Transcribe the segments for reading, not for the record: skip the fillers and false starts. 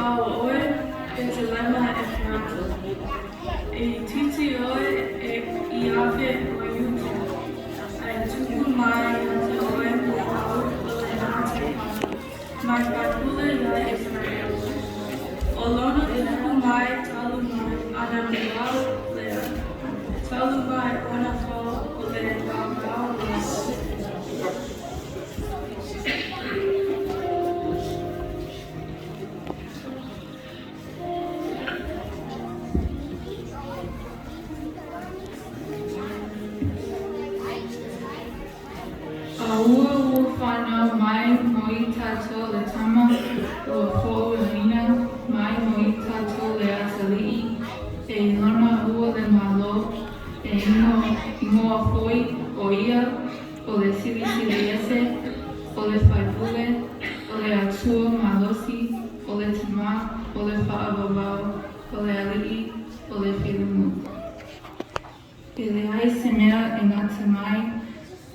A ʻo ʻoe, Betelema ʻEperata, E itiiti ʻoe i ʻafe o Iuda, A e tupu mai iā te ʻoe muliʻao o le ʻAtepa, Mai faipule iā ʻIseraʻela. ʻO lona tupu mai talu mai ana muliʻao lea, Talu mai ona fao o le wawao lea. A ua whanau mai mo i tatou le tama, ua foauina mai mo i tatou le atalii, e i lona ua le malo, e igoa foi o ia o le Silisili Ese, o le Faipule, o le Atua malosi, o le Tama o le Faavavau, o le Alii o le Filemu. E leai se mea e gata mai,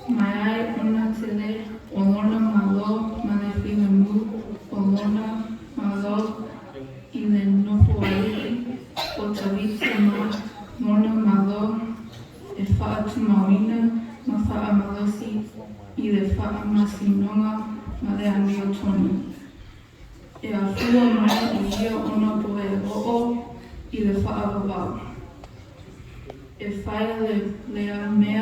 mai ai ona tele o lona malo ma le filemu o lona malo i le nofoalii o Tavita ma lona malo e faatumauina ma faamalosi i le faamasinoga ma le amiotonu. E afua mai i ia ona poe oo i le faavavau. E faia lea mea.